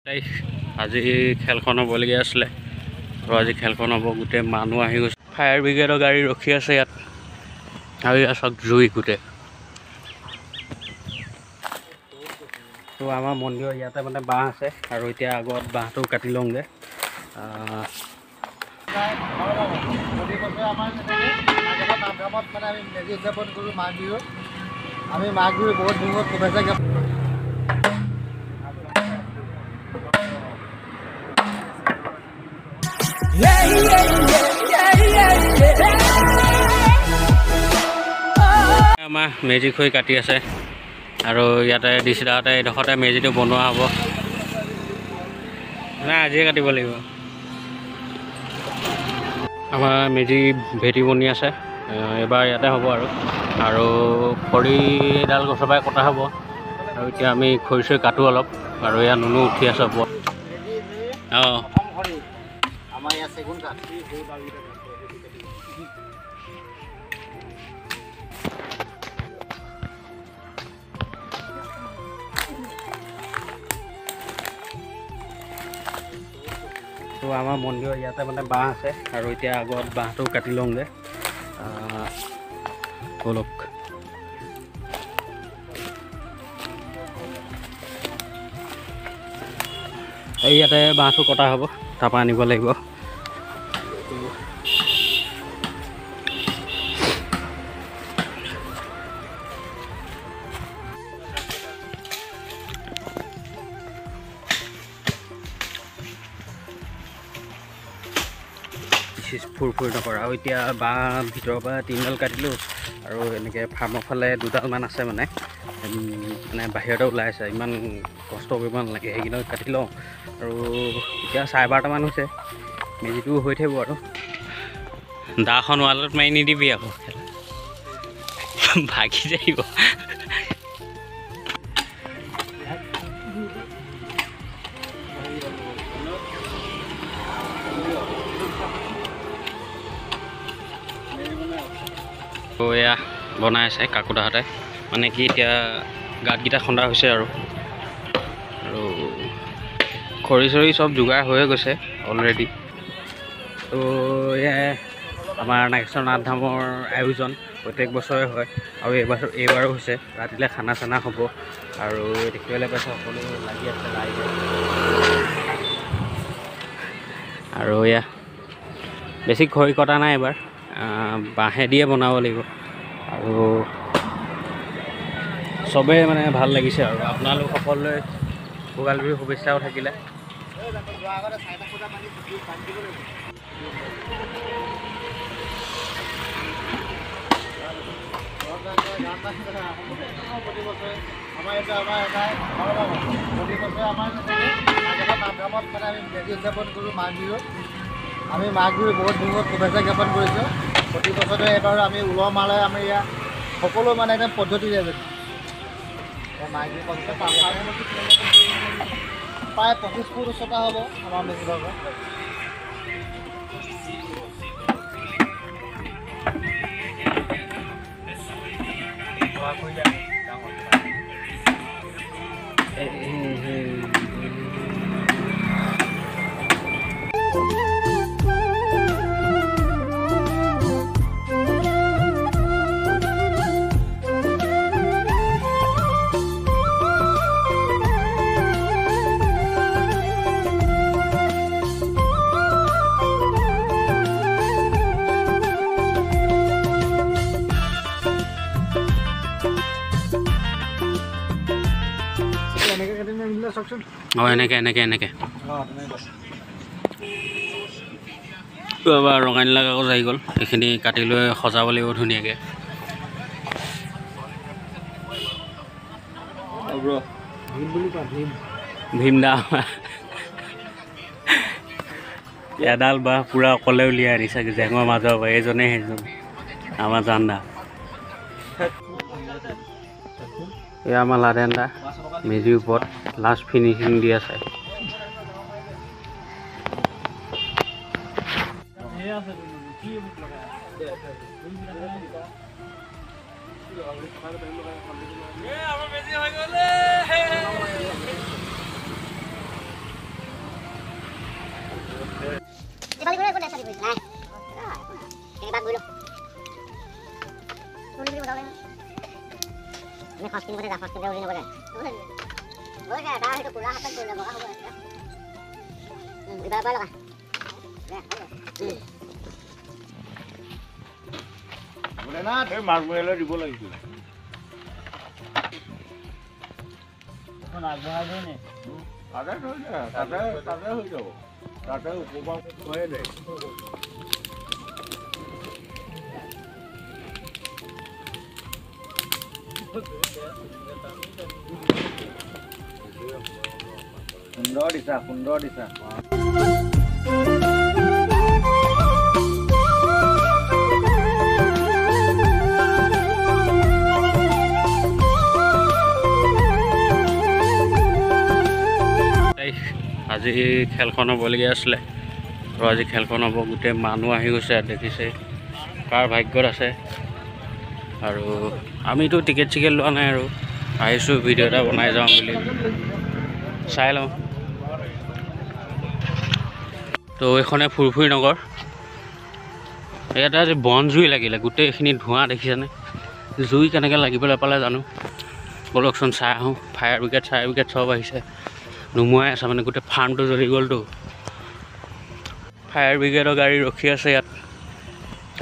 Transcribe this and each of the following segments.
তাৰিখ আজি খেলখন হ'বলগীয়া আছিলে আৰু আজি খেলখন হ'ব, গোটেই মানুহ আহি গৈছে। ফায়াৰ ব্ৰিগেডৰ গাড়ী ৰখি আছে ইয়াত আৰু ইয়াত চাওক জুই গোটেই। তো আমাৰ মন্দিৰৰ ইয়াতে মানে বাঁহ আছে আৰু এতিয়া আগত বাঁহটো কাটি লওঁগৈ। প্ৰতি বছৰে আমাৰ তেনেকৈ নামধামত মানে আমি মেজি উদযাপন কৰোঁ মাঘ বিহু। আমি মাঘ বিহু বহুত বিহুত শুভেচ্ছা জ্ঞাপন। আমাৰ মেজি খৰি কাটি আছে আৰু ইয়াতে দিছিলাহঁতে এইডোখৰতে মেজিটো বনোৱা হ'ব। নাই, আজিয়ে কাটিব লাগিব। আমাৰ মেজি ভেটি বনি আছে, এইবাৰ ইয়াতে হ'ব আৰু আৰু খৰিডাল গছৰ পৰাই কটা হ'ব। আৰু এতিয়া আমি খৰি চৰি কাটো অলপ আৰু ইয়াত নুনু উঠি আছে ওপৰত। অঁ, আমাৰ ইয়াত চেগুন কাঠ। তো আমাৰ মন্দিৰৰ ইয়াতে মানে বাঁহ আছে আৰু এতিয়া আগত বাঁহটো কাটি লওঁগৈ। ব'লক। এই ইয়াতে বাঁহটো কটা হ'ব, তাৰপৰা আনিব লাগিব। ফুৰ ফুৰ নকৰে। আৰু এতিয়া বাঁহ ভিতৰৰ পৰা তিনিডাল কাটিলোঁ আৰু এনেকৈ ফাৰ্মৰ ফালে দুডালমান আছে, মানে মানে বাহিৰতে ওলাই আছে, ইমান কষ্ট কৰিব নালাগে, সেইকেইডাল কাটি লওঁ। আৰু এতিয়া 12:30মান হৈছে, মেজিটো হৈ থাকিব। আৰু দাখন ৱালত মাৰি নিদিবি আকৌ, ভাগি যাব। এয়া বনাই আছে কাকুদাহঁতে, মানে কি এতিয়া গাঁতকেইটা খন্দা হৈছে আৰু আৰু খৰি চৰি চব যোগাৰ হৈয়ে গৈছে অলৰেডি। তো এয়াই আমাৰ নাগেশ্বৰ নাথ ধামৰ আয়োজন প্ৰত্যেক বছৰে হয় আৰু এইবাৰো হৈছে। ৰাতিলৈ খানা চানা হ'ব আৰু দেখিবলৈ পাইছে সকলো লাগি আছে ৰাইজে। আৰু এয়া বেছি খৰি কটা নাই এইবাৰ, বাঁহেদিয়ে বনাব লাগিব। আৰু চবেই মানে ভাল লাগিছে আৰু আপোনালোক সকলোৱে ভোগালী বিহুৰ শুভেচ্ছাও থাকিলে। প্ৰতি বছৰে আমাৰ এইটো আমাৰ এটাই প্ৰতি বছৰে আমাৰ নামধামত মানে আমি মেজি উদযাপন কৰোঁ মাঘ বিহু। আমি মাঘ বিহু বহুত বিহুত শুভেচ্ছা জ্ঞাপন কৰিছোঁ। প্ৰতি বছৰে এবাৰ আমি উলহ মালহে আমি ইয়াত সকলো মানে একদম পদ্ধতিৰে মাঘ বিহু প্ৰায় 25 ফুট উচ্চতা হ'ব আমাৰ মেজি ভাগৰ। অঁ, এনেকৈ এনেকৈ এনেকৈ ৰঙা নীলা কাগজ আহি গ'ল, সেইখিনি কাটি লৈ সজাব লাগিব ধুনীয়াকৈ। ভীম দা এডাল বাঁহ পূৰা অকলে উলিয়াই আনিছে জেঙৰ মাজৰ পৰা, এইজনে সেইজন আমাৰ জান দা। এয়া আমাৰ লাডেন দা মেজিৰ ওপৰত লাষ্ট ফিনিচিং দি আছে। দিব লাগিছিল। তাতে হৈ যাব, তাতে উপবাস হৈয়ে যায়। সুন্দৰ দিছা, সুন্দৰ দিছা। আজি খেলখন হ'বলগীয়া আছিলে আৰু আজি খেলখন হ'ব, গোটেই মানুহ আহি গৈছে, দেখিছে কাৰ ভাগ্যত আছে। আৰু আমিতো টিকেট চিকেট লোৱা নাই, আৰু আহিছোঁ ভিডিঅ' এটা বনাই যাওঁ বুলি, চাই লওঁ। তো এইখনে ফুৰফুৰি নগৰ, ইয়াতে আজি বন জুই লাগিলে, গোটেইখিনি ধোঁৱা দেখিছেনে, জুই কেনেকৈ লাগিবলৈ পালে জানো। ব'লকচোন চাই আহোঁ। ফায়াৰ ব্ৰিগেড চব আহিছে, নুমুৱাই আছে, মানে গোটেই ফাৰ্মটো জ্বলি গ'লতো। ফায়াৰ ব্ৰিগেডৰ গাড়ী ৰখি আছে ইয়াত,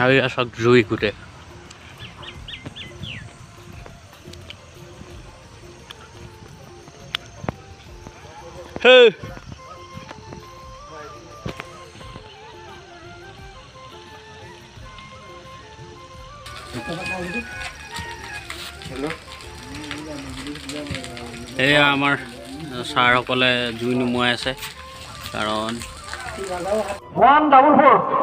আৰু ইয়াত চাওক জুই গোটেই। এয়া আমাৰ ছাৰসকলে জুই নুমুৱাই আছে, কাৰণ 144